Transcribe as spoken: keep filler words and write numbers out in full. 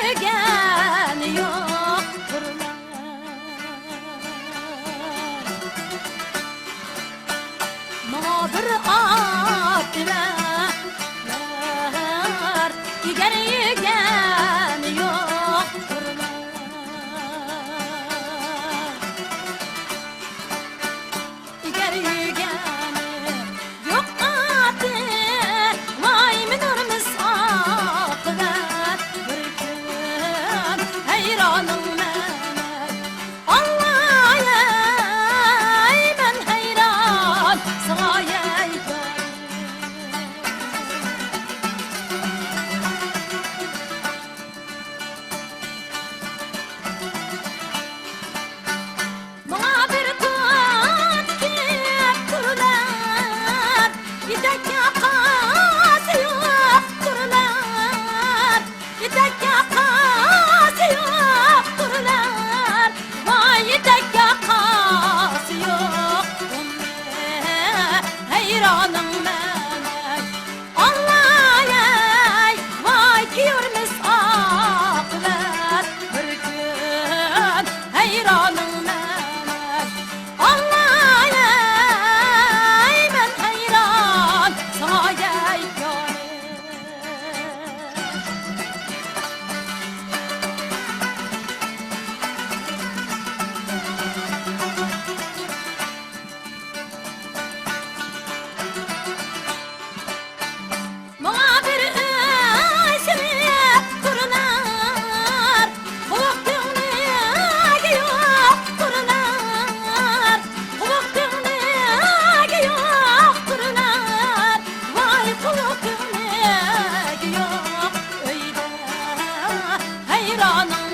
يېگەن يوقتۇرلار. ماڭا بىر ئات بەر، ئېگەر يېگەن يوقتۇرلار. ئېگەر يېگەن يوق ئاتى، ۋاي مىنۇرمىس ئاقىۋەت بىر كۈن ھەيرانىڭ مەن. ئاللاي، مەن ھەيران ساڭا يەيدۇ. ماڭا بىر تۇتۇپ كېلىپ تۇرلار، يېتەك ياقاسى يوق تۇرلار. يېتەك ياقاسى يوق تۇرلار، ۋاي يېتەك ياقاسى يوق. ھەيرانىڭ مەن، ئاللاي، ۋاي كۆرمىس ئاقىۋەت بىر كۈن ھەيرانىڭ مەن. ئاللاي، مەن ھەيران ساڭا يەيدۇ. ماڭا بىر ئۆي سېلىپ تۇرلار، قۇلۇق كۆڭلۈڭگە يوق تۇرلار، قۇلۇق كۆڭلۈڭگە يوق تۇرلار، ۋاي قۇلۇق كۆڭلۈڭگە يوق ئۆيدە ھەيرانىڭ